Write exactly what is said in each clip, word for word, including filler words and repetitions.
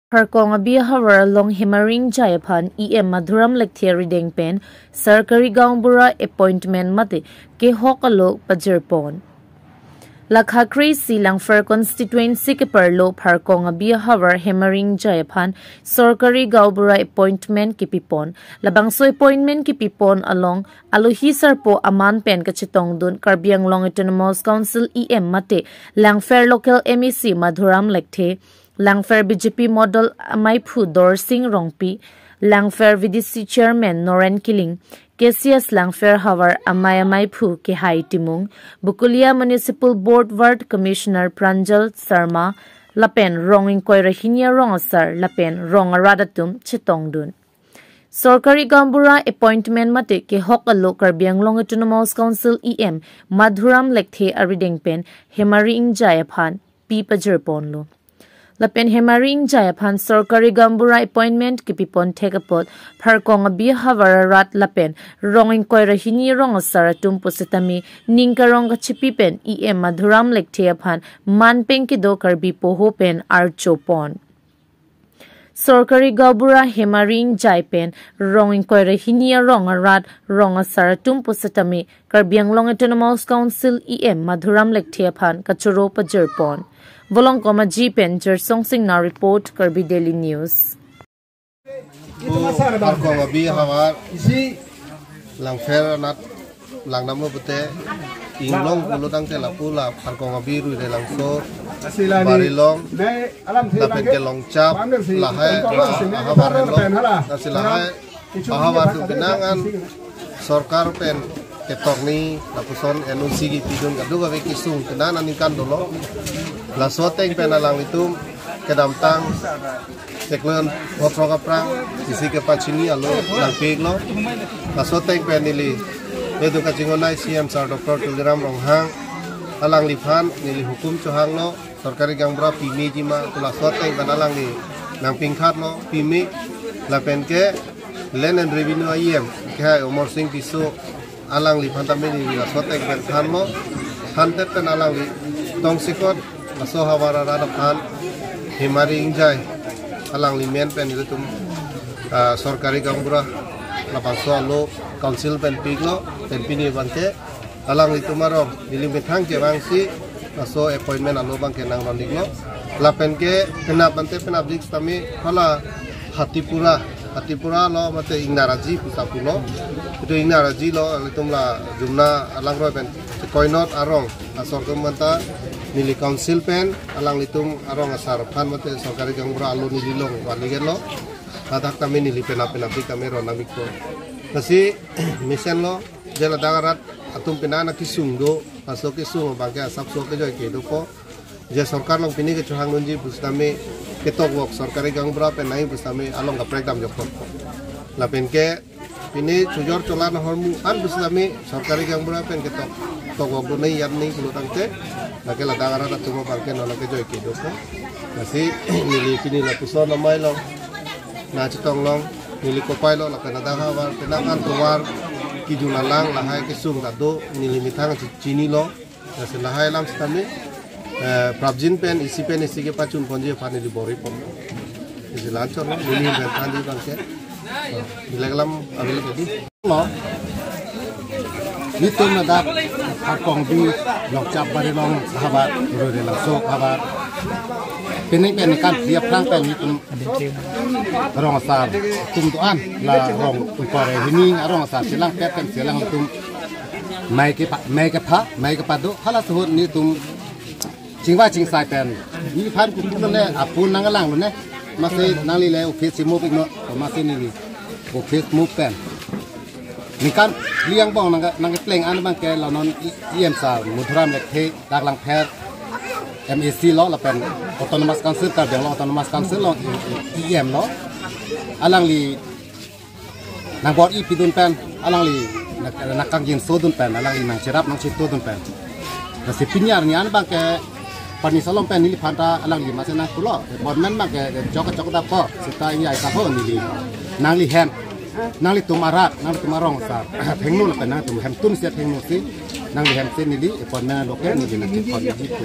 Pharkong Abi ahavar along Hemari Ingjai aphan E M Madhuram Lekthe arideng pen Sarkari Gaonbura appointment mate kehok alo pajirpon. Lakha kre-isi Langpher constituency keparlo Pharkong Abi ahavar Hemari Ingjai aphan Sarkari Gaonbura appointment kipipon. Labangso appointment kipipon along alohi sarpo aman pen kachetongdun Karbi Anglong Autonomous Council E M mate Langpher local M A C Madhuram Lekthe, Langpher B J P model amaiphu Dorsing Rongpi, Langpher V D C chairman Noren Killing, K C S Langpher havar amei amaiphu Kehai Timung, Bokolia Municipal Board ward commissioner Pranjal Sharma, lapen rong ingkoi ra hini arong asar lapen rong arat atum chetongdun. Sarkari Gaonbura appointment mate kehok alo Karbi Anglong Autonomous Council E M Madhuram Lekthe arideng pen Hemari Ingjai aphan pi pajirponlo. Lapen Hemari Ingjai aphan Sarkari Gaonbura appointment kipipon thek apot Pharkong Abi ahavar arat lapen rong ingkoi ra hini arong asar atum pusitame ning karong kachipi pen E M Madhuram Lekthe aphan man peng kedo Karbi poho pen archopon. Sarkari Gaonbura Hemari Ingjai pen rong ingkoi ra hini arong arat rong asar atum pusitame Karbi Anglong Autonomous Council E M Madhuram Lekthe aphan kachoro pajirpon. Volongkom Aji pen Jersong Singnar report, Karbi Daily News. Pharkong Abi ahavar Langpher anat langdamlo pute inglong pulo tangte lapu la Pharkong Abi Ruirelangso Barilong lapen ke Longchap lahai ahavar henlo. Lasi lahai ahavar atum kenangan sorkar pen ketokni lapuson N O C kipidun kadokave kesung kenangan aningkan dolo. Laso ateng pen alanglitum kedamtang Teklon Hotrok aphrang isi kepachini alo nangpiklo. Laso ateng pen neli, itum kachinghon C M sir Doctor Tuliram Ronghang alangliphan neli hukum chohanglo, Sarkari Gaonbura pimeji ma, laso ateng pen alangli nangpingkhatlo, pime. Lapen ke Land and Revenue E M Kehai Amarsing Tisso alangliphan tame neli laso ateng pen thanlo, thandet pen alangli tongsekot laso ahavar arat aphan Hemari Ingjai alangli men pen ilitum, ah, Sarkari Gaonbura labangso alo council pen piklo, pen pini abangke alanglitum arong neli methang kevangsi laso appointment alo abangke nangron-iklo. Lapen ke penap ante penapdik tame hala Hatipura, Hatipura lo mate Ingnaraji pusa pulo. Itum Ingnaraji lo, itum la Jumna alangroi pen koinot arong asor atum anta neli council pen alanglitum arong asar aphan mate Sarkari Gaonbura alo neli long valigen lo. Ladak tame neli penap penapdik tame ron-ikpo. Lasi mesenlo, je ladak arat atum penang kesung do, laso kesung abangke asapso kejoi kedopo. Je sorkar along pini kechohangdunji pusitame ketok vok Sarkari Gaonbura pen nai pusitame along kaprek damjokpo. Lapen ke pini chojor chola nahormu an pusitame Sarkari Gaonbura pen ketok, tok vok do nai yan nai pulo tangte, lake ladak arat atum abangke non kejoi kedopo. Lasi neli pini lapuson amei along nangchetonglong, neli kopai lo, lapen ladak ahavar penang an tovar kejun alang lahai kesung ta do, neli methang chi-, chinilo. Lasi lahai alam sitame, eh, prapjin pen isi pen isi kepachunponji aphan neli bor-ipo. Isi lanchon lo, neli pen thanji abangke. Neli alam available di. Lo. Nelitum ladak Pharkong Abi Longchap Barilong ahavar, Ruirelangso ahavar. Pini pen kan dia plang pen nelitum arong asar atum do-an, la rong ingkoi ra hini arong asar chelang pet pen chelang atum mei kepa, mei kepha, mei kepado, halaso ahut nelitum chingvai chingsai pen. Neliphan kutu lone, apun nanglang lone. Masi nangli le office si move iknon, masi neli office move pen. Ningkan kre-li angbong nang, nangkepleng an abangke la non E M sir Madhuram Lekthe, dak Langpher M A C lo lapen Autonomous Council, Karbi Anglong Autonomous Council along E M lo. Alangli nangbor-i pidun pen, alangli nang, nangkangjinso dun pen, alangli nangcherap nangcheto dun pen. Lasi pini arni an abangke permission along pen neliphan ta alangli masi nangpulo. Government abangke chok chok dapo, seta iya isa ho neli. Nangli hem, nanglitum arat, nanglitum arong asar thengno lapen nangtum hemtun si thengno si, nangli hem si neli appointment alo ke neli nangchekon ji pu.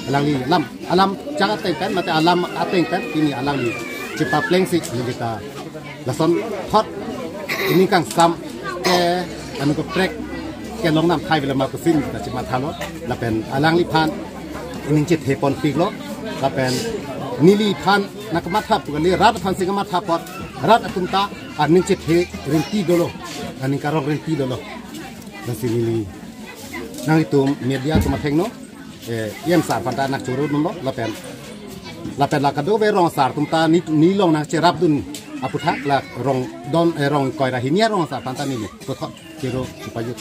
Alangli alam, alam chak ateng pen, mate alam ateng pen, pini alangli Chepaplengsi neli ta lason thot, ining kangsam ke anung kaprek kelong nam thai vela ma pusi ta chemathalo. Lapen alangliphan ining chethe ponpiklo. Lapen neliphan nangkamatha pu kali, rat aphansi kamatha apot, rat atum ta aning chethe rinti dolo, aning karong rinti dolo. Lasi neli nanglitum media atum athengno, eh, E M sir aphan ta nangchoro dunlo, lapen, lapen la kadokave rong asar atum ta ne, nelilong nangcherapdun aputhak la rong don, eh, rong ingkoi ra hini arong asar aphan ta neli puthot choro chepajut.